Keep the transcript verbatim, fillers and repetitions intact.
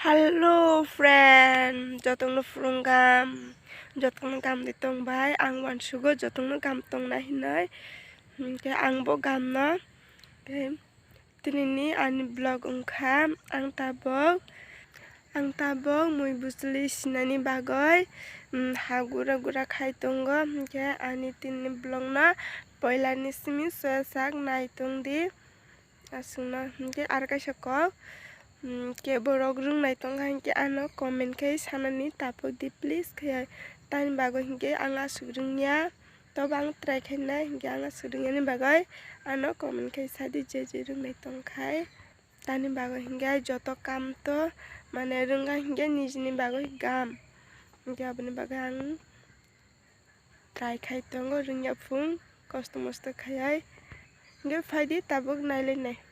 Hello friend, jotongno phurungam, jotongno gam di tong bai, ang wansugo jotongno gam tong na hinoi, hingke ang bo gam no, tei tini ni ani vlog wngkha, ang tabok, ang tabok mui bwchwlwi sinani bagoi, mm, ha gura gura khai tongo, hingke ani tini vlog no poila ni simi soya sak nai tong di. Aswkno hingke aro kaisa kok, mm, ke borok rwngnai tongkha hingke ano comment khe sanani tapok di please khe, tani bagwi hingke ang aswk rwngya, tobo ang try khainai hingke ang aswk rwngyani bagwi ano comment khe sadi je je rwngnai tongkhai, tani bagwi hingke joto kam to mane rwngkha hingke nijini bagwi gam, hingke aboni bagwi ang try khai tongo rwngya phung kosto mosto khaiwi, hingke phaidi tabuk nailainai.